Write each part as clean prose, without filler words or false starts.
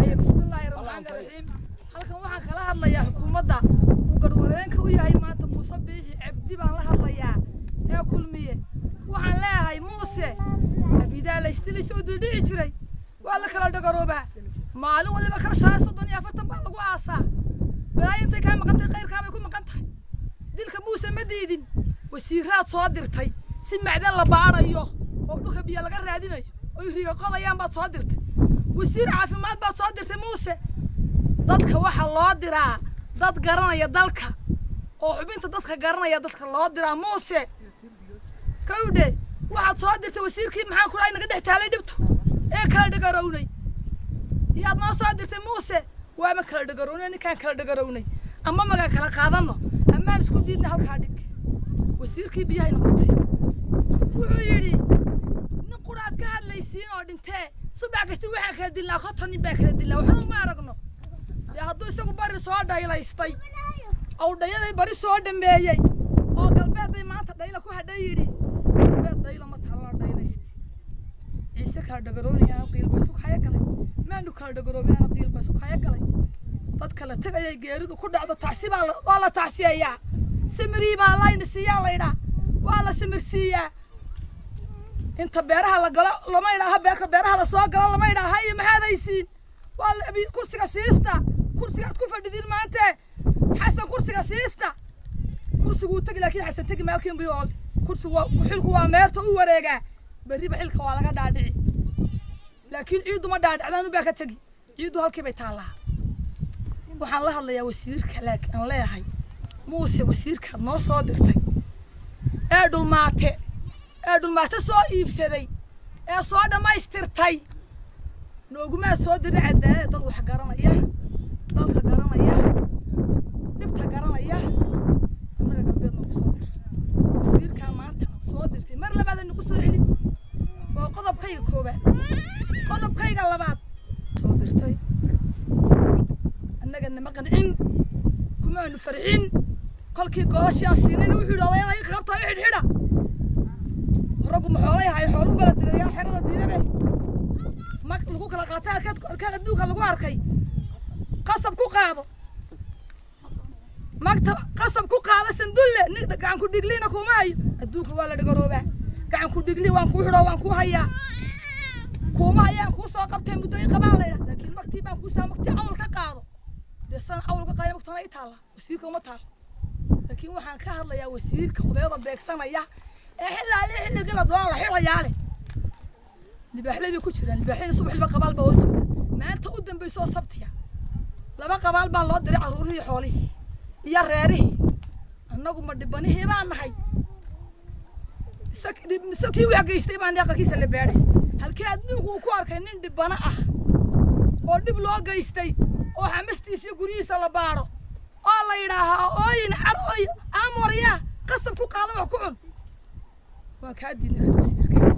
Bismillaahi raxmaani raxiim. Halkan waxaan kala hadlayaa xukuumadda uu garwareenka u yahay maanta Muuse Biixi Cabdi baan la hadlayaa ee Kulmiye. Waxaan leeyahay Muuse, abidaa la isdilaysa oo dildhici jiray, waa la kala dhagaroobaa maalin waliba, kala shan 30 iyo 40 baa lagu aasaa. Balaayo intay kaa maqan tahay khayrkaa bay ku maqan tahay. Dilka Muuse ma diidin, wasiiraad soo dirtay si macdan la baarayo oo dhulka biyo laga raadinayo oy riiga qodayaan baad soo dirtay. Wasiir caafimaad baad soo dirtay Muuse. Dadka waxaa loo diraa dad garanaya dalka oo xubinta dadka garanaya dadka loo diraa. Muuse kawdhe, waxaad soo dirtay wasiirkii maxaan ku dhahay naga dhex taalay dhibto ee kala dhagarownay iyaad noo soo dirtay Muuse. Waama kala dhagarownay, ninkaan kala dhagarownay ama magaan kala qaadano amaan isku diidna halkaa dhig. Wasiirkii biyahay noqotay wuxuu yidhi nin quraad ka hadlaysiin oo dhintee, subax kasta waxaan kala dilnaa 50 nin baan kala dilnaa, waxna uma aragno. Dee hadduu isagu bari soo dhaylaystay ou dhayaday bari soo dhameeyey oo galbeed bay maanta dhayla ku hadhay yidhi, galbeed dhayla ma taalana dhaylaysti. Ciise kala dhagaroonaya qiil ba isu kaya galay, maanu kala dhagaroobin qiil ba isu kaya galay. Dadka la tegayay geeridu ku dhacdo tacsi baa waa la tacsiyeeyaa, simirii baa layna siiyaa laydhaa, waa la simirsiiyaa. Inta beeraha la galo lama idhaaha, beerka beeraha lasoo galo lama idhaaha iyo maxaad haysiin. Waa la kursiga siista, kursigaad ku fadhidiin maante Xasan kursiga siista, kursiguu tegi laakiin Xasan tegi maalkiin biyo ool. Kursigu waa xilku, waa meerta u wareegaa, berriba xilka waa laga dhaadhici laakiin ciiddu ma dhaadhacdaan baa ka tegi, ciiddu halkii bay taallaa. Waxaan la hadlayaa wasiirka, laakiin aan leeyahay Muuse, wasiirkaad noo soo dirtay ee dhulmaate, ee dhulmaate soo iibsaday ee soo dhammaystirtay, noogumaa soo dirin cadaalada. Dad wax garanaya, dalka garanaya, dhibta garanaya annaga galbeed noogu soo dir. Wasiirkaa maanta aad soo dirtay mar labaad nagu soo celin, waa qodobkayga koowaad. Qodobkayga labaad, soo dirtay annaga nama qancin, kumaanu farxin. Kolkii golashii aan siinayna wuxuu yidhi odayada i qabta i xidhxidha. Raggu ma xoolay hayn? Xooluhu bala dirayaa xerada diidabe mag lagu kala qaatay halkaad halkaan adduunka lagu arkay qasab ku qaado magta, qasab ku qaado sandulle nin gacan ku dhigliina kuma hayo. Adduunka waa la dhagaroobaa. Gacan ku dhigli waan kuu xidho, waan kuu hayaa, kuuma hayaan kuu soo qabtay muddo ii qabaan laydha, laakiin magtii baan kuu saa magtii cawl ka qaado. Dee san cawl ka qaada magtana ii taalla, wasiirka uma taalo. Laakiin waxaan ka hadlayaa wasiirka odayada beegsanaya ee xilaa xilligii la doona la xilayaa leh. Libaaxley bay ku jiraan, libaaxyada subax laba qabaal baa hoos jooga. Maanta u dambaysa oo sabtiya laba qabaal baa loo diray carruurihii, xoolihii iyo reerihii. Annagu ma dhibanihii baan nahay mise kii wax geystay baan aqalkiisa la beedhay? Halkii adduunku uu ku arkay nin dhibano ah oo dhib loo geystay oo xamastiisa iyo guryihiisa la baadho oo la yidhaahaa ooyin car oy aamoryaa qasab ku qaado wax ku cun? Waan kaa diidnay kadhi wasiirkaas,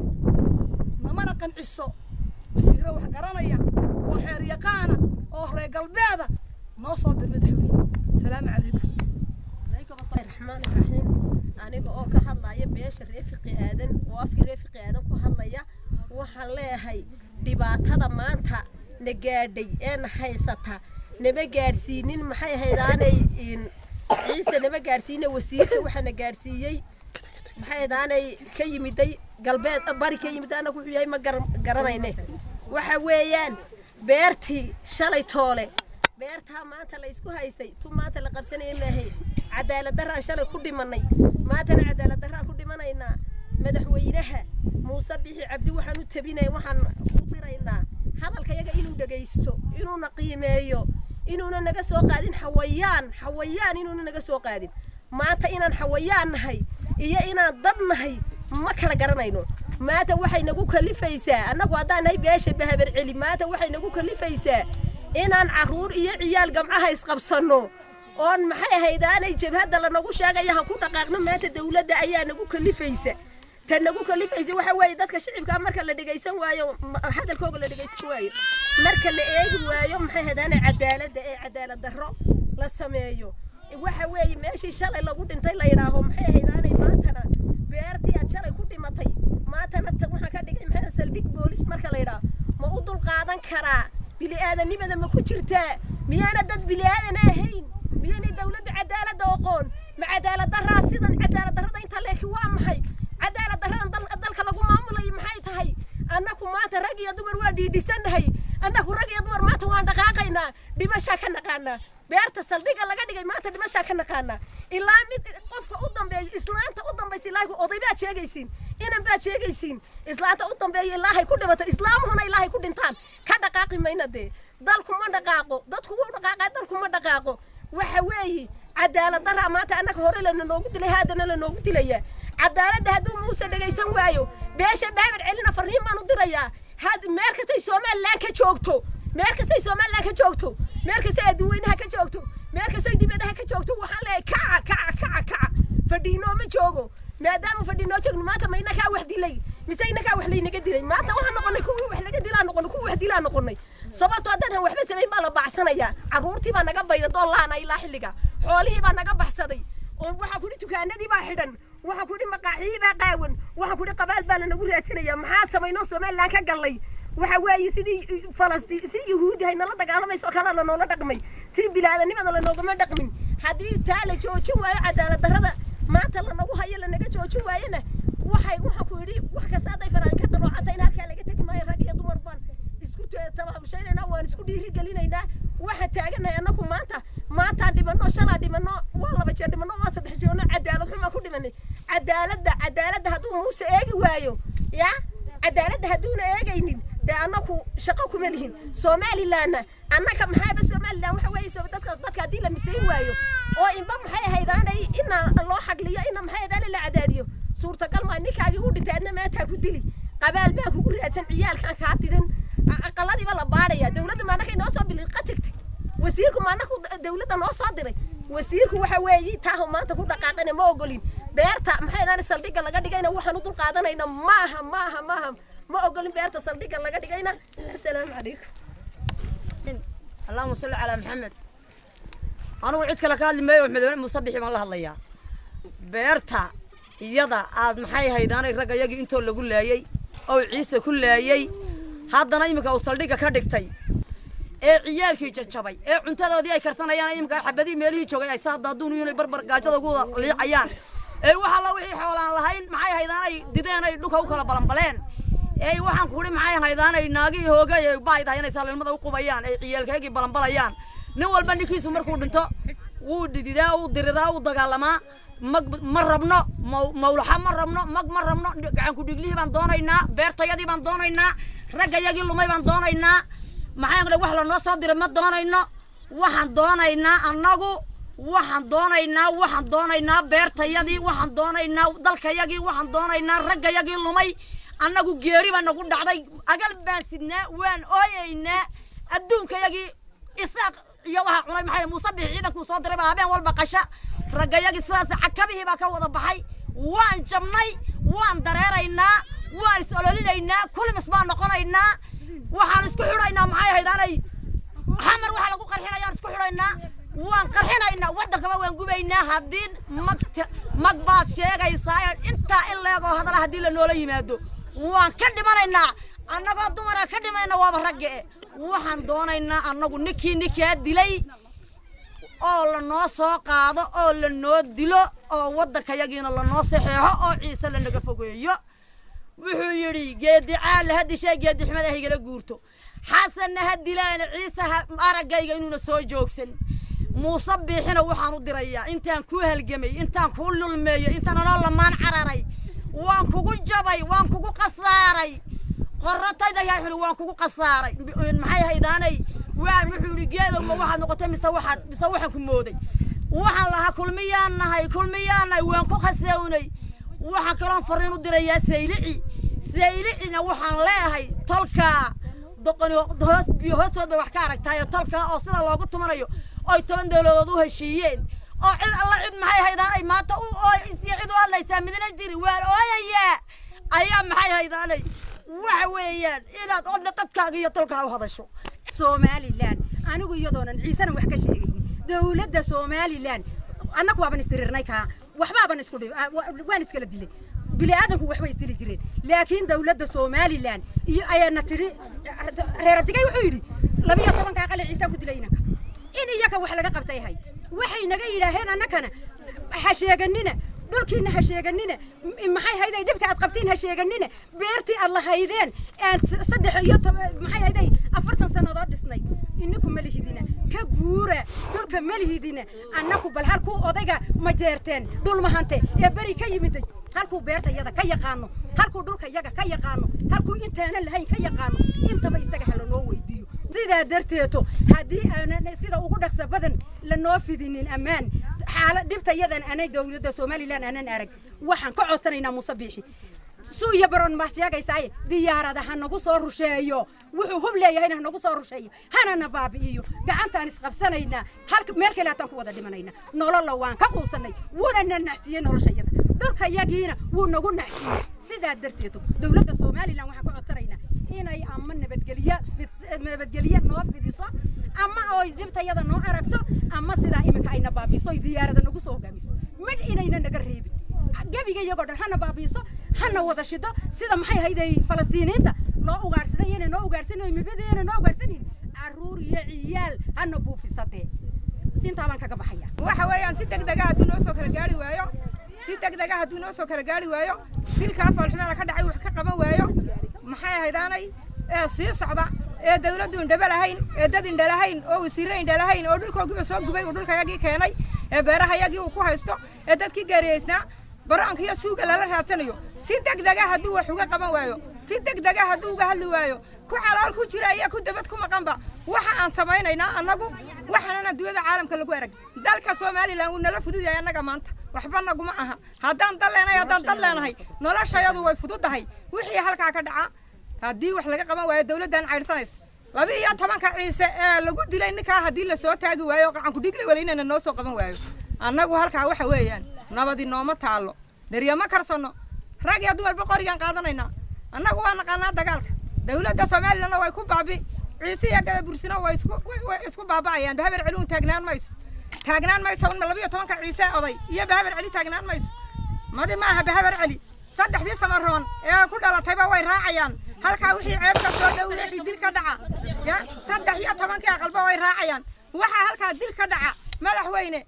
namana qanciso. Wasiirro wax garanaya oo xeer yaqaana oo reer galbeeda noo soo dir madaxweyne. Salaamu calaykum. Raxmaan raxiim. Aniga oo ka hadlaya beesha Reefiqi Aadan oo afkii Reefiqi Aadan ku hadlaya, waxaan leeyahay dhibaatada maanta na gaadhay ee na haysata nama gaadhsiinin. Maxay ahayd aanay Ciise nama gaadhsiine? Wasiirka waxaa na gaadhsiiyey maxay ahayd aanay ka yimiday galbeed bari ka yimid, anagu wuxuu yahay ma garanayne. Waxa weeyaan beertii shalay toole, beertaa maanta la isku haystay, tu maanta la qabsanaya maahay. Cadaalad darraan shalay ku dhimanay, maantana cadaalad darraan ku dhimanaynaa. Madaxweynaha Muuse Bixi Cabdi waxaan u tabinay, waxaan u diraynaa hadalka yaga inuu dhagaysto, inuuna qiimeeyo, inuuna naga soo qaadin xawayaan, xawayaan inuuna naga soo qaadin. Maanta inaan xawayaan nahay iyo inaan dad nahay ma kala garanayno. Maanta waxay nagu kalifaysaa annagu haddaan nahay beesha Bahabar Celi, maanta waxay nagu kalifaysaa inaan carruur iyo ciyaal gamcaha isqabsanno oon maxay ahayd aanay jabhadda lanagu sheegaya ha ku dhaqaaqno. Maanta dawladda ayaa nagu kalifaysa. Ta nagu kalifaysa waxa weeye dadka shicibka marka la dhegaysan waayo, hadalkooga la dhegaysan waayo, marka la eegi waayo maxay ahayd aanay cadaaladda ee cadaalad darro la sameeyo, waxa weeye meeshii shalay lagu dhintay la yidhaaho maxay ahayd aanay maantana beertii aad shalay ku dhimatay maantana waxaan ka dhigay maxay saldhig boolis marka la yidhaaho, ma u dul qaadan karaa Bili-aadanimada ma ku jirtaa? Miyaana dad bili-aadan ahayn? Miyaanay dawladdu cadaaladda oqoon? Ma cadaalad daraa sidan? Cadaalad darrada inta leeki waa maxay? Cadaalad darradan dalka lagu maamulayo maxay tahay? Annaku maanta rag iyo dumar waa dhiidhisannahay. Annaku rag iyo dumar maanta waan dhaqaaqaynaa, dhimashaa ka naqaanaa. Beerta saldhigga laga dhigay maanta dhimashaa ka naqaanaa. Ilaa mid qofka u dambeeya, islaanta u dambaysa, ilaahay oday baad sheegaysiin, inan baad sheegaysiin, islaanta u dambeeya ilaahay ku dhimato, islaamuhuna ilaahay ku dhintaan, ka dhaqaaqi mayna. Dee dalku ma dhaqaaqo, dadku wuu dhaqaaqaa, dalku ma dhaqaaqo. Waxa weeye cadaalad daraa maanta annaga hore lana noogu dilay, haddana la noogu dilayaa. Cadaaladda hadduu Muuse dhegaysan waayo, beesha Baabar Celina farriin baan u dirayaa. Had meel kastay Somaliland ka joogto, meel kastay Somaliland ka joogto, meel kastay adduweynaha ka joogto, meel kastay dibadaha ka joogto, waxaan leeyahay kaca, kaca, kaca, kaca. Fadhiinoo ma joogo. Maadaama fadhiinoo joogno, maanta ma inakaa wax dilay mise inakaa wax laynaga dilay? Maanta waxaan noqonay kuwii wax laga dilaa noqonay, kuwii wax dilaa noqonay, sababtoo haddaan waxba samayn baa la bacsanayaa. Carruurtii baa naga bayda doolaana ilaa xilliga, xoolihii baa naga baxsaday, oo waxaa kudhi dukaanadii baa xidhan, waxaa kudhi maqaaxiyii baa qaawan, waxaa kudhi qabaal baa lanagu raadinaya. Maxaa samaynoo Somaliland ka gallay? Waxa weeye sidii Falastiin, si Yuhuudi hay nala dagaalamayso oo kale lanoola dhaqmay, si bilaadanimada lanoogama dhaqmin. Haddii taa la joojin waayo, cadaalad darrada maanta lanagu hayo lanaga joojin waayona, waxay waxaan ku yidhi wax kasta hadday faraan ka qaloocanta in halkaa laga tegi maayo. Rag iyo dumar baan isku tabaabushaynayna, waan isku dhiirigelinaynaa. Waxaan taaganahay annagu maanta, maantaan dhimanno, shalaa dhimanno, waa 2 jeer dhimanno, waa 3 jeerno, cadaalad xumaan ku dhimanay. Cadaaladda, cadaaladda hadduu Muuse eegi waayo, ya cadaaladda hadduuna eegaynin, dee annaku shaqo kuma lihin Somalilandna. Annaka maxaaba Somaliland? Waxa weeye dadka haddii la misayn waayo oo inba maxay ahaydaanay ina loo xagliyo, ina maxay ahaydaanay la cadaadiyo, suurtagal maa. Ninkaagii u dhintay adna maantaa ku dili, qabaal baa kugu raadsan, ciyaalkaan kaa didin, aqaladiiba la baadhaya. Dawladda ma annaka inoo soo biliqa tagtay? Wasiirku ma annaku dawladda noo soo diray? Wasiirku waxa weeye taahu maanta ku dhaqaaqana ma ogolin. Beerta maxay ahaydaanay saldhigga laga dhigayna waxaan u dul qaadanayna maaha, maaha, maaha, ma ogolin beerta saldhigga laga dhigayna. Assalaamu calaykum. Allahuma salli calaa Maxamed. Anugu cid kale ka hadli maayo, madaxweyne Muuse Bixi baan la hadlayaa. Beerta iyada aad maxay haydaanay ragga yagii intoo lagu laayay oo Ciise ku laayay, haddana iminka uu saldhigga ka dhigtay, ee ciyaalkii jajabay, ee cuntadoodii ay karsanayaan, iminka xabadihii meelihii joogay ay saa daaduun inay barbar gaajada ugu wada liicayaan, ee wax alla wixii xoolaan lahayn maxay haydaanay dideen, ay dhulka u kala balanbaleen, ee waxaan kuhi maxay haydaanay naagihii hoogay ay baaydahay inay saliilmada u qubayaan, ay ciyaalkaygii balanbalayaan. Nin walba ninkiisu markuu dhinto wuu dhididaa, wuu diriraa, wuu dagaalamaa. Mag ma rabno, mawlaxa ma rabno, mag ma rabno. Gacan ku dhiiglihii baan doonaynaa, beertayadii baan doonaynaa, raggayagii lumay baan doonaynaa. Maxaan ku wax lanoo soo diray ma doonayno. Waxaan doonaynaa annagu, waxaan doonaynaa, waxaan doonaynaa beertayadii, waxaan doonaynaa dalkayagii, waxaan doonaynaa raggayagii lumay. Annagu geeri baa nagu dhacday, agal baan sidnaa, waan ooyaynaa. Adduunkayagii Isaaq iyo waxaa cunay maxay Muuse Bixi ciidankuu soo diray baa habeen walba qasha raggayagii. Sidaas cakabihii baa ka wada baxay. Waan jabnay, waan dareeraynaa, waan is ololinaynaa, kulmis baan noqonaynaa. Waxaan isku xidhaynaa maxay haydaanay Xamar waxaa lagu qarxinayaan isku xidhaynaa, waan qarxinaynaa, waddankaba waan gubaynaa. Haddii magta mag baad sheegaysaa intaa in leegoo hadala haddii la noola yimaado, waan ka dhimanaynaa annagoo dumara, ka dhimanayna waaba ragga e. Waxaan doonaynaa annagu ninkii ninkaa dilay oo lanoo soo qaado oo lanoo dilo oo waddankayagiina lanoo saxeexo oo Ciise lanaga fogeeyo. Wuxuu yidhi geedi caalla ha dishay, geedi xumada ha igala guurto, Xasanna ha dilaan, Ciise ha araggayga inuuna soo joogsan. Muuse Biixina waxaan u dirayaa, intaan kuu halgamay, intaan kuu lulmeeyey, intaan anoo lamaan cararay, waan kugu jabay, waan kugu khasaaray, qoratayda yaa xuli, waan kugu khasaaray. Maxay haydaanay waan wuxuu yidhi geedow ma waxaad noqotay mise waxaad mise waxaan ku mooday? Waxaan lahaa kulmiyaan nahay, kulmiyaan nahay, waan ku khasawnay. Waxaan kaloon fariin u dirayaa Saylici. Saylicina waxaan leeyahay tolkaa doqoni hoos biyo hoostood bay wax ka aragtaayo. Tolkaa oo sida loogu tumanayo oy 10 dawladood u heshiiyeen oo cid alla cid maxay haydaanay maanta u oo isiyo cid u hadlaysaa midna jiri, waan ooyayaa ayaa maxay haydaanay. Waxa weeyaan inaad odna dadkaaga iyo tolkaa u hadasho. Somaliland anigu iyadoonan Ciisena wax ka sheegaynin, dawladda Somaliland annagu waaban isdirirnay, kaa waxbaaban isku waan iskala dilay, bini aadamku waxbay isdili jireen, laakiin dawladda Somaliland iyo ayaana tidhi reer Abdigay wuxuu yidhi 12 aqal Ciise ku dilay inanka in iyaga wax laga qabtay hay waxay naga yidhaaheen annakana ha sheeganina dhulkiina ha sheeganina maxay hayday dhibka aad qabtiin ha sheeganina beertii aad lahaydeen aad 3 iyo maxay hayday 40 sanadood dhisnay ininku ma lihidina ka guura dhulka ma lihidina annaku bal halkuu odayga ma jeerteen dhul mahante ee beri ka yimiday halkuu beerta iyada ka yaqaano halkuu dhulka iyaga ka yaqaano halkuu intaanan lahayn ka yaqaano intaba isaga ha lanoo weydiiyo sidaa darteeto haddii aanan sida ugu dhaqso badan lanoo fidinin ammaan xaalad dhibta iyadan aanay dowladda Somaliland aanan arag waxaan ka codsanaynaa Muuse Biixi suu iyo baroon ma sheegaysaaye diyaarada ha nagu soo rusheeyo wuxuu hub leeyahayna ha nagu soo rusheeyo hanana baabi'iyo gacantaan isqabsanaynaa halka meel kale hataan ku wada dhimanaynaa nololla waan ka quusanay wuuna na nacsiiyey nolosha iyada dhulka yagiina wuu nagu nacsiiyey sidaa darteeto dowladda Somaliland waxaan ka codsanaynaa inay ama nabadgelyo noo fidiso ama oy dhibta iyada noo aragto ama sidaa iminka ayna baabi'iso diyaarada nagu soo hogaamiso midh inayna naga reebin gabiga iyagoo dhan hana baabi'iso hana wada shido sida maxay hayday Falastiiniinta loo ugaarsaday inay noo ugaarsanay mibada inay noo ugaarsanin caruur iyo ciyaal hana buufisatee siintaa baan kaga baxaya waxa weeyaan si degdeg ah hadduu noo soo kala gaari waayo si degdeg ah hadduu noo soo kala gaari waayo dilkaa foolxumada ka dhacay wax ka qaban waayo maxay ahaydaanay ee sii socda ee dawladdu indhaba lahayn ee dad indha lahayn oo wasiirro indha lahayn oo dhulkoogiiba soo gubay uu dhulkayagii keenay ee beerahayagii uu ku haysto ee dadkii gaariyeysnaa baroonka iyo suuga lala raadsanayo si degdeg ah hadduu wax uga qaban waayo si degdeg ah hadduu uga hadli waayo ku calool ku jira iyo ku dabad ku maqanba waxa aan samaynaynaa annagu waxaanan adduunyada caalamka lagu arag dalka Somaliland wuu nala fududahay annaga maanta waxba naguma aha haddaan dal leenahay haddaan dal leenahay noloshayadu way fududahay wixii halkaa ka dhaca haddii wax laga qaban waayo dawladdan caydhsanaysa 12 Ciise ee lagu dilay ninkaa haddii lasoo taagi waayo gacan ku dhigli walaynana noo soo qaban waayo annagu halkaa waxa weeyaan nabadi nooma taallo daryo ma karsanno rag iyo dumarba qorigaan qaadanaynaa annagu waa naqaanaa dagaalka dawladda Somalilandna way ku baabi Ciise iyo Gadabursina way isku baaba'ayaan Bahabar Cali uun taagnaan mayso taagnaan mayso un 12 Ciise oday iyo Bahabar Cali taagnaan mayso madi maaha Bahabar Cali 3dii samaroon ee ku dhalatayba way raacayaan halkaa wixii ceeb ka soo dhow wixii dil ka dhaca ya 13 aqalba way raacayaan waxa halkaa dil ka dhaca madaxweyne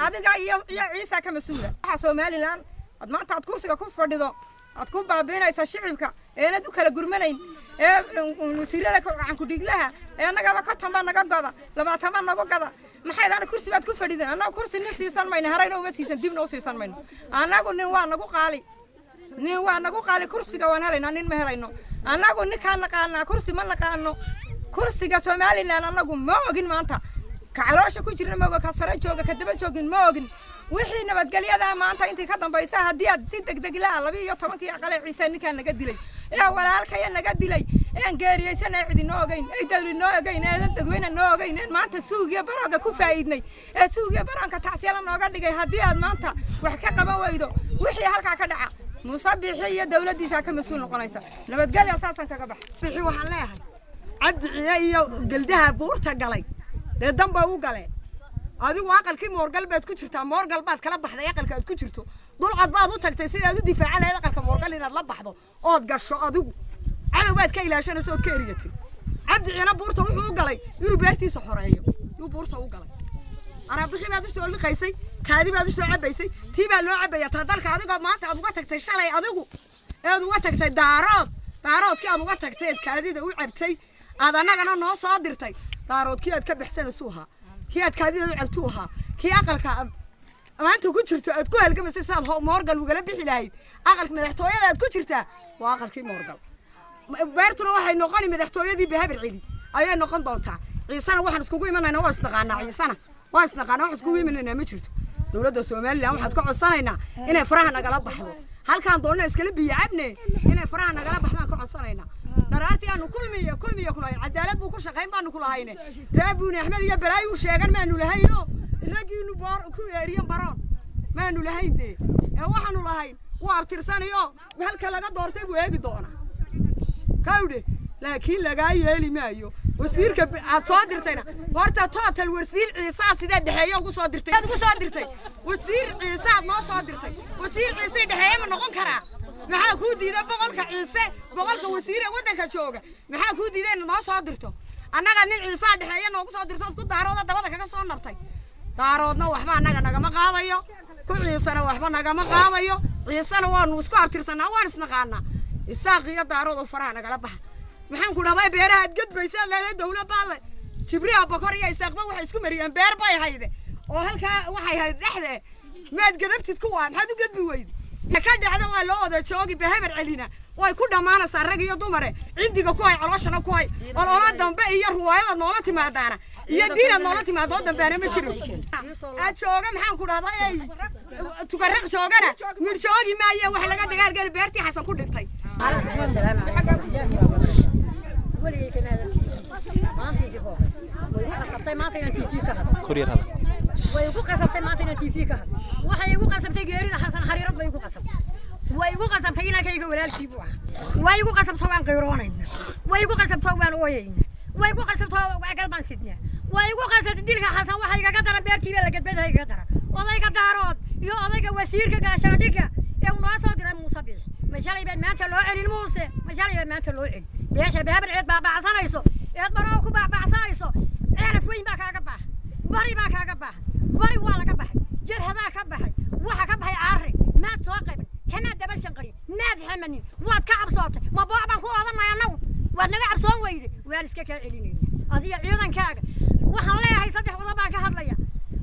adiga iyo Ciise ka mas'uula waxa Somaliland aad maanta aad kursiga ku fadhido aad ku baabiinaysa shicibka eenad u kala gurmanayn ee wasiirada gacan ku dhiglaha ee annagaba 50 baa naga goda 20 baa naga goda maxay daan kursi baad ku fadhidan annagu kursi nin siisan mayno harayna uma siisan dibna u siisan mayno annagu nin waa nagu qaali nin waa nagu qaali kursiga waan helaynaa nin ma helayno annagu ninkaan naqaanaa kursi ma naqaano kursiga Somaliland annagu ma ogin maanta ka caloosha ku jirna ma oga ka sare jooga ka daba joogin ma ogin wixii nabadgelyada maanta intii ka dambaysa haddii aad si degdeg la 12 aqal Ciise ninkaan naga dilay ee walaalkaya naga dilay een geeriyeysan ee cidi noo ogeyn ee dawlad noo ogeyn ee dadweyne noo ogeyn een maanta suugiyo baroonka ku faa'iidnay ee suugiyo baroonka tacsiyala nooga dhigay haddii aad maanta wax ka qaban weydo wixii halkaa ka dhaca Muuse Biixi iyo dawladdiisa ka mas'uul noqonaysa nabadgelya saasan kaga bax Biixi waxaan leeyahay Cabdi Ciye iyo geldaha buurta galay dee danba u galeen adigu aqalkii moorgal baad ku jirtaa moorgal baad kala baxday aqalka aad ku jirto dulcad baad u tagtay sidaad u difaacan lahayd aqalka moorgal inaad la baxdo ood gasho adigu cadow baad ka ilaashanayso ood ka eriyatay Cabdi Ciina buurta wuxuu u galay inuu beertiisa xoreeyo yuu buurta u galay Arabixi baad u soo liqaysay kaadi baad u soo cabaysay tii baa loo cabayaa taa dalka adigoo maanta aad uga tagtay shalay adigu eed uga tagtay daarood daaroodkii aad uga tagtay eed kaadida u cabtay aad annagana noo soo dirtay daaroodkii aad ka baxsanaysuu ahaa kii aad kaadida u cabtuu ahaa kii aqalka aad maanta ku jirto aad ku halgamaysay sidaad moorgal ugala bixi lahayd aqalka madaxtooyada aad ku jirtaa waa aqalkii moorgal beertuna waxay noqoni madaxtooyadii Bahabar Celi ayay noqon doontaa Ciisena waxaan iskugu imanaynaa waa isnaqaanaa Ciisena waa isnaqaanaa wax iskugu imanaynaa ma jirto dowladda Somaliland waxaad ka codsanaynaa inay faraha nagala baxdo halkaan doonna iskala biyo cabne inay faraha nagala baxdaan ka codsanaynaa dharaartii aanu kulmiyo kulahayn cadaalad buu ku shaqayn baanu kulahayne Raabuune Axmed iyo Balaayu sheegan maanu lahayno raggiinu boor ku eeriyan baroon maanu lahayn dee ee waxaanu lahayn wuu abtirsanayo halka laga doortay buu eegi doonaa kawdhe laakiin lagaa yeeli maayo wasiirka aad soo dirtayna horta total wasiir Ciise sidee dhaxeeyo ugu soo dirtay aad ugu soo dirtay wasiir Ciise aad noo soo dirtay wasiir Ciise dhaxeeyo ma noqon karaa maxaa ku diiday boqolka Ciise boqolka wasiir ee wadanka jooga maxaa ku diiday inaad noo soo dirto Annaga nin Ciisaa dhexeeya noogu soo dirto ku Daarooda dabada kaga soo nabtay. Daaroodna waxba annaga nagama qaadayo, ku Ciisana waxba nagama qaadayo. Ciisana waanu isku abtirsanaa, waan isnaqaanaa. Isaaq iyo Daarood oo faraha nagala baxa. Maxaan ku dhahday, beeraha aad gadbaysaa leedahay dawlad baa le Jibriil Abakor iyo Isaaqba waxay isku mariyeen beer bay hayde oo halkaa waxay hayd dhexde. Maad gadabtid kuwa, maxaad u gadbi weydi? Ka dhacda waa loo wada joogi. Bahabar celina way ku dhammaanaysaa, rag iyo dumare cindiga ku hay, calooshana ku hay. Oloola dambe iyo ruwaayada noola timaadaana iyo diinaad noola timaadoo dambeana ma jiro. Aad jooga, maxaan ku dhahdaa, ey Tukaraq joogana midh joogi maaye. Wax laga dagaalgeli beertii Xasan ku dhintay. Weligay kama hadal TV, maanta intii ka horeysa way igu qasabtay maanta inaan TV ka hadlo. Way igu qasabtay maanta inaan TV ka hadlo. Waxay igu qasabtay geerida Xasan Xariirad bay igu qasabtay. Way igu qasabtay inankayga walaalkii buu ahaa. Way igu qasabtay, waan qayroonayna. Way igu qasabtay, waan ooyayna. Way igu qasabtay, agal baan sidnaa. Way igu qasabtay dilka Xasan. Waxa igaga daran beertii baa la gadbada igaga daran. Odayga Daarood iyo odayga wasiirka gaashaandhigga ee uu noo soo diray Muuse Biix, ma shalay baa maanta loo celin? Muuse, ma shalay baa maanta loo celin? Beesha Bahabar ceed baabacsanayso, eed baroo ku baabacsanayso. Ceelaf Weyn baa kaaga baahan, Bari baa kaaga baahan. Bari waa laga baxay, jabhadaa ka baxay, waxa ka baxay caare. Maad soo qaban, kamaad daba shanqarin, maad xamanin, waad ka cabsootay. Ma booc baan ku odanay annagu? Waad naga cabsoon weyde, waan iska kaa celinayna adiga ciidankaaga. Waxaan leeyahay saddex qodob baan ka hadlaya.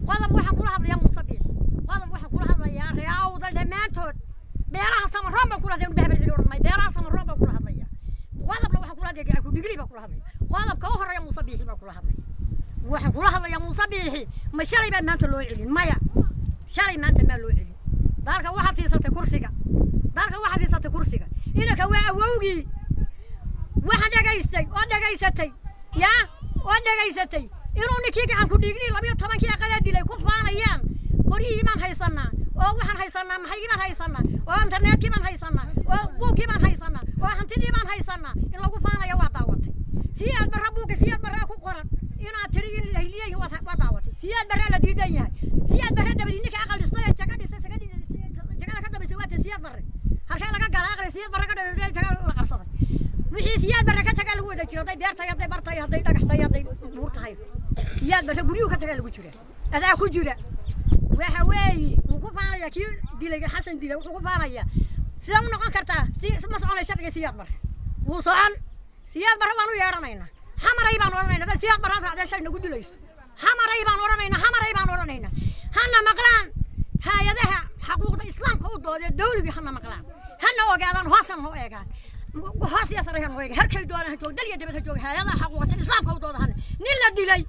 Qodob waxaan kula hadlayaa Muuse Biix, qodob waxaan kula hadlayaa reer Awdal dhammaantood, beelaha Samaroon baan kula hadlaya, Bahabar celi odhan maayo, beelaha Samaroon baan kula hadlaya. Qodobna waxaan kula hadlaya gacan ku dhigli baan kula hadlaya. Qodobka u horeeya Muuse Biixi baan kula hadlaya. Waxaan kula hadlayaa Muuse Biixi, ma shalay baa maanta loo celin? Maya, shalay maanta maa loo celin. Dalka waxaad siisatay kursiga, dalka waxaad siisatay kursiga. Inanka waa awowgii. Waxaan dhagaystay oo dhagaysatay yaa oo dhagaysatay inuu ninkii gacan ku dhiigli 12-kii aqalee dilay ku faanayaan, qoryihii baan haysanaa oo waxaan haysanaa maxaygii baan haysanaa oo internetkii baan haysanaa oo buugkii baan haysanaa oo hantidii baan haysanaa in lagu faanayo waa daawatay. Siyaad Barra buugga Siyaad Barraa ku qoran inaad tiri in la leeyahay waa daawatay. Siyaad Barraa la diidan yahay. Siyaad Barre dabadii ninka aqal dhistay ee jaga dhistay, sagadii jagada ka dambaysay waa ta Siyaad Barre. Halkee laga gala aqal Siyaad Barre ka dhalay jaga la qabsaday? Wixii Siyaad Barre ka tagaa lagu wada jiro, hadday beer tahay, hadday bar tahay, hadday dhagax tahay, hadday buur tahay. Siyaad Barre guryuhu ka tagaa lagu jira, adaa ku jira. Waxa weeye wuu ku faanayaa kii dilay Xasan dilay, wuxuu ku faanayaa. Sidee u noqon kartaa? Si ma soconay sharciga Siyaad Barre wuu socon. Siyaad Barre waan u yeedhanaynaa, xamaray baan odhanaynaa. Dad Siyaad Barre raacdee shay nagu dilayso, xamaray baan odhanaynaa, xamaray baan odhanaynaa. Hana maqlaan hay-adaha xaquuqda islaamka u doodee dawligii, hana maqlaan, hana ogaadaan, hoosan noo eegaan, hoos iyo sare noo eegaan, halkay doonaan ha joog, dal iyo dibad ha joog. Hay-adaha xaquuqda islaamka u dooda hana nin la dilay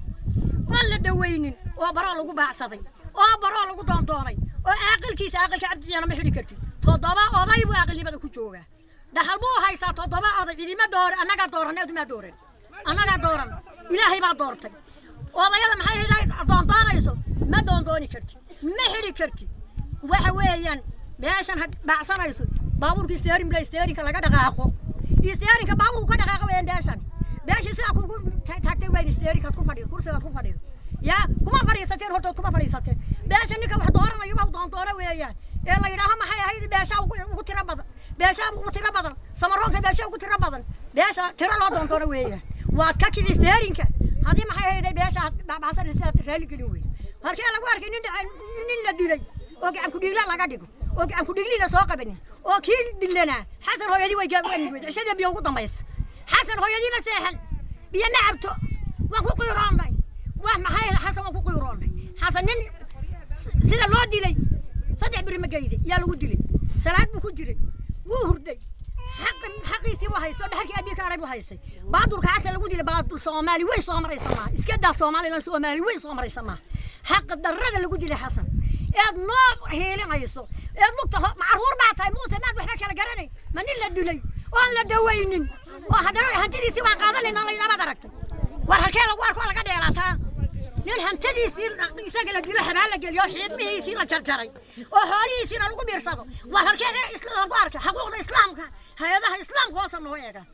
oon la dhawaynin oo baroo lagu baacsaday oo baroo lagu doondoonay oo aaqilkiisa aaqilka Cabdiciina ma xidhi kartid. 7 oday buu aaqilnimada ku joogaa, dhaxal buu haystaa 7 oday. Cidima door, annagaa dooranay, adumaa dooran, annagaa dooran, Ilaahay baa doortay odayada. Maxay ahayd doondoonayso? Ma doondooni kartid, ma xidhi kartid. Waxa weeyaan meeshan ha baacsanayso baabuurka steering bla steerinka laga dhaqaaqo, steerinka baabuurku ka dhaqaaqo weeyaan beeshan. Beesha sidaa kugu taagtay waa in steerinkaad ku fadhido, kursigaad ku fadhido yaa kuma fadhiisateen, hortood kuma fadhiisateen. Beesha ninka wax dooranayo waa doondoona weeyaan ee la yidhaaho maxay ahayd beesha ugu tiro badan, beesha ugu tiro badan, Samaroonka beesha ugu tiro badan, beesha tiro loo doondoona weeyaan. Waad ka kici steerinka haddii maxay ahayd beesha aad baacsanaysa aad raali gelin wey. Halkee lagu arkay nin dhacay, nin la dilay oo gacan ku dhiigla laga dhigo oo gacan ku dhigli la soo qabanin oo kii dilanaa? Xasan hooyadii way gaawani cishada biyo ugu dambaysa. Xasan hooyadii ma seexan, biyo ma cabto. Waan ku qiiroonnay, wax maxay Xasan waan ku qiiroonnay. Xasan nin sida loo dilay 3 beri ma geyday yaa lagu dilay. Salaad buu ku jiray, wuu hurday, xaqiisii buu haystay oo dhaxalkii abiy ka adhay buu haystay. Baadulka Xasan lagu dilay baadul Soomaali way soo maraysa maaha, iska daa Soomaaliland, Soomaali way soo maraysa maaha. Xaqa darrada lagu dilay Xasan eed noo hiilinayso eed lugta ma carruur baa tahay Muuse? Maad waxba kala garanay? Ma nin la dilay oon la dawaynin oo haddana hantidiisii waan qaadanayna la yidhaha baad aragtay? War halkee lagu arko laga dheelaataa nin hantidiisii isaga la dilo, xabaal la geliyo, xiidmihiisii la jarjaray oo xoolihiisiina lagu biirsado? War halkee lagu arkay? Xaquuqda islaamka, hay-adaha islaamka hoosa noo eegaan.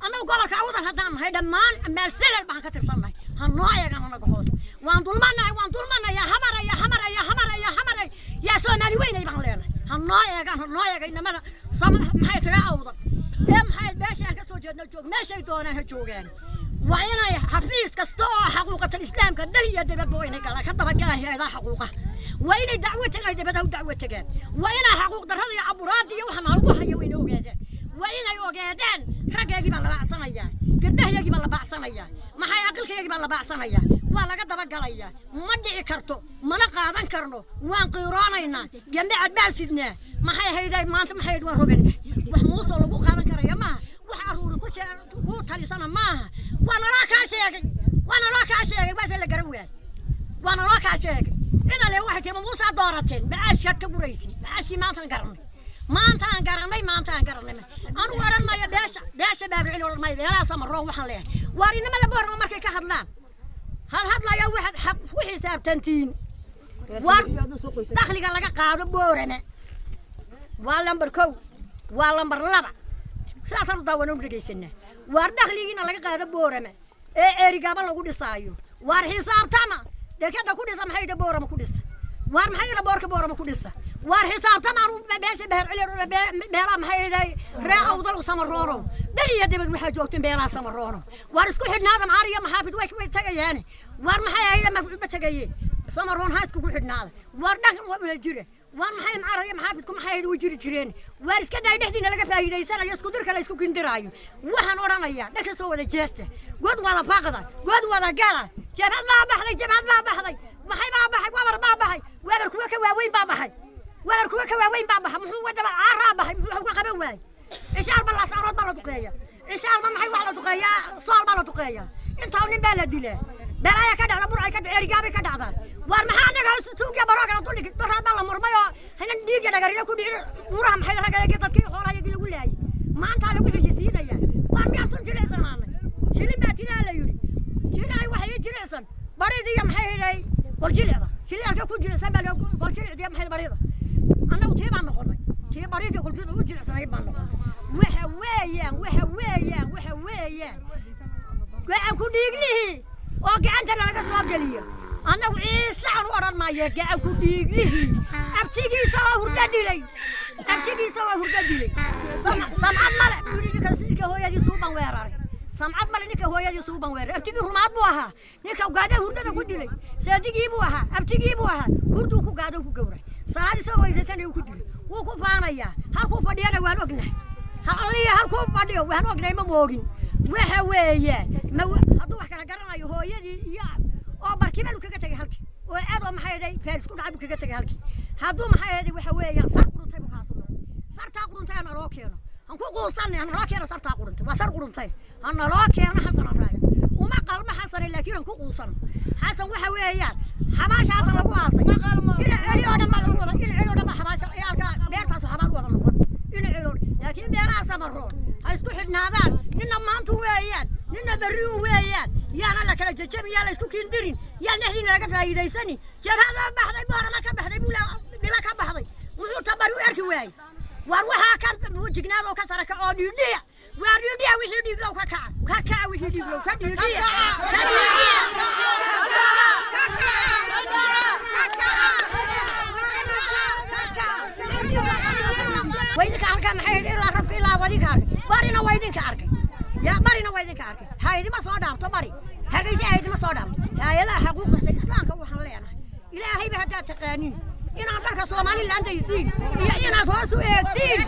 Annagu gobolka Awdal haddaan nahay dhammaan maasalal baan ka tirsannahay, ha noo eegaan annaga hoos. Waan dulmanahay, waan dulmanahay. Yaa xamaray, yaa xamaray, yaa xamaray, yaa xamaray, yaa Soomaali weynay baan leenahay. Ha noo eegaan, ha noo eega inamada sama maxay tiraa Awdal ee maxay beesha aan ka soo jeedno joog, meeshay doonaan ha joogaan. Waa inay xafiis kasta oo xaquuqatal islaamka dal iyo dibadba waa inay galaan, ka dabagalaan hay-adaha xaquuqaha. Waa inay dacwo tagaan, dibadaha u dacwo tagaan. Waa inay xaquuq darrada iyo caburaadda iyo waxa lagu hayo waa inay ogaadaan. Waa inay ogaadaan raggeygii baa la baacsanayaa, gabdhahaygii baa la baacsanayaa, maxay aqalkaygii baa la baacsanayaa, waa laga dabagalayaa. Ma dhici karto, mana qaadan karno. Waan qiiroonaynaa, gambe cad baan sidnaa. Maxay hayday maanta? Maxay waan roganaa. Wax muusoo lagu qaadan karaya maaha, wax aruuri ku talisana maaha. Waa naloo kaa sheegay, waa naloo kaa sheegay, waase la garan waayay. Waa naloo kaa sheegay inale waxay tiri muusaa doorateen, macaashkaad ka guraysin. Macaashkii maantaan garanay, maantaan garanay, maantaan garanay. Anugu odhan maayo beesha baabicil, odhan maayo beelaha Samaroon. Waxaan leeyahay waar inama la boorama markay ka hadlaan hal hadlaya, waxaad xaq ku xisaabtantiin waar dakhliga laga qaado Boorame waa lambar 1, waa lambar 2. Sidaasaan u daawana u dhegaysanaa. Waar dakhligiina laga qaado Boorame ee Ceerigaaba lagu dhisaayo, waar xisaabtama. Dekada ku dhisa, maxay Boorama ku dhisa? Waar maxay ila boorka Boorama ku dhisa? Waar xisaabtama. Anu beesha Beher Celi, beelaha maxay iday ree Awdal Samaroonow, dal iyo dibad waxaa joogteen beelaha Samaroonow, waar isku xidhnaada. Macaar iyo maxaafid way tagayaane, waar maxay ahayda ma tagayeen? Samaroon ha iskugu xidhnaada. Waar dhaqan waa wada jira. Waar maxay macaar iyo maxaafidku maxay ahayd way jiri jireen. Waar iska daay dhexdiina laga faa'iidaysanayo, isku dirka la isku kindiraayo. Waxaan odhanayaa dhanka soo wada jeesta, god wada faaqda, god wada gala. Jabhad baa baxday, jabhad baa baxday. Maxay baa baxay? Wabar baa baxay, wabar kuwa ka waaweyn baa baxay, wabar kuwa ka waaweyn baa baxay. Muxuu wadaba caaraa baxay? Muxuu wax uga qaban waayey? Cisho alba Laascarood baa la duqeeya, cisho alba maxay wax la duqeeyaa, Sool baa la duqeeya, intaa nin baa la dilaa, balaaya ka dhacda, Burcay ka dhacda, Erigaabay ka dhacdaa. Waar maxaa annaga suuga baroogana duldhigi? Doraad baa la murmay oo hinan dhiigga dhagarina ku dhicin buuraha, maxay ragayagii dadkii xoolahayagii lagu laayay maantaa lagu xijisiinaya. Waar miyaan tun jilicsanaanay? Shilin baa tidaa la yidhi, jilicay waxay jilicsan barida iyo maxay helay goljilicda. Jilicka ku jilicsan baa goljilicdiya maxay barida. Annagu tii baan noqonay, tii barida goljilic u jilicsanay baan noqonay. Waxa weeyaan, waxa weeyaan, waxa weeyaan gacan ku dhiiglihii oo gacanta laga soo geliyo. Annagu Ciisaan u odhan maayo gacan ku dhiiglihii abtigiisa oo hurdo dilay, abtigiisa oo hurdo dilay. Samcad male buu yidhi ninka hooyadii suuban weeraray. Samcad male ninka hooyadii suuban weeraray. Abtigii rumaad buu ahaa ninka gaada hurdada ku dilay. Saadigii buu ahaa, abtigii buu ahaa. Hurduu ku gaado ku gowray, salaad isagoo weysaysanaya ku dilay. Wuu ku faanayaa. Halkuu fadhiyana waan ognahay, halliya halkuu fadhiyo waan ognahay, ma moogin. Waxa weeyaan ma hadduu wax kala garanayo, hooyadii iyo oo barkimalu kaga tegay halkii oo aad oo maxay ahayd Faaris ku dhacay buu kaga tegay halkii. Hadduu maxay ahayd, waxa weeyaan sar quruntay buu kaasu noqday. Sartaa quruntay ha naloo keeno, han ku quusanay. Ha naloo keeno sartaa quruntay, waa sar quruntay, ha naloo keeno. Xasan aan raacin uma qalmo Xasane, laakiin han ku quusano Xasan. Waxa weeyaan xabaasha Xasan lagu aasay ina Celi oo dhan baa lagu wada, ina Celi oo dhan baa xabaasha ciyaalka beertaasu xabaal wada noqon ina Celi oo dhan. Laakiin beelaha Samaroon ha isku xidhnaadaan. Nina maantu weeyaan, nina berriu weeyaan. Yaana la kala jejebin, yaa la isku kindirin, yaan dhexdiina laga faa'iidaysanin. Jabhad baa baxday, Boorama ka baxday, bula Bila ka baxday, muxuu tabari u arki waayey? Waar waxaa ka jignaad oo ka sara kaca oo dhiidhiya. Waar dhiidhiya, wixii dhiiglow ka kaca, ka kaca, wixii dhiiglow ka dhiidhiya, ka dhiidhiya, ka kaca. Waa idinka halkaa maxay ahayd ilaa rabka ilaa waa idinka arkay. Barina waa idinka arkay, yaa barina waa idinka arkay. Hayadima soo dhaafto bari, Hargeysa hayadima soo dhaafto. Hay-adaha xaquuqda islaamka waxaan leenahay, ilaahayba haddaad taqaaniin inaad dalka Somaliland aysiin iyo inaad hoos u eegtiin,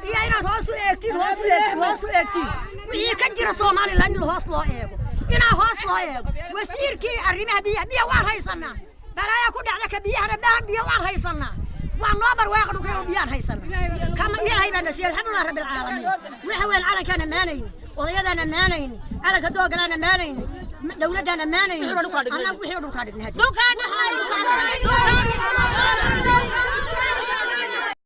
iyo inaad hoos u eegtiin, hoos u eegtiin, hoos u eegtiin wixii ka jira Somaliland, in hoos loo eego, inaa hoos loo eego. Wasiirkii arrimaha biyaha, biyo waan haysanaa, balaaya ku dhacda ka biyahana biyo waan haysanaa, waa noo barwaaqa dhulka oo biyaan haysanaa. Kama ilaahay baa nasiiyey, alxamdulilah rabbil caalamiin. Waxa weyn calankaan ammaanayni, odayadaan ammaanayni, calanka doogalaan ammaanayni, dowladdaan ammaanayni. Annagu wixii dhulkaa dhignay.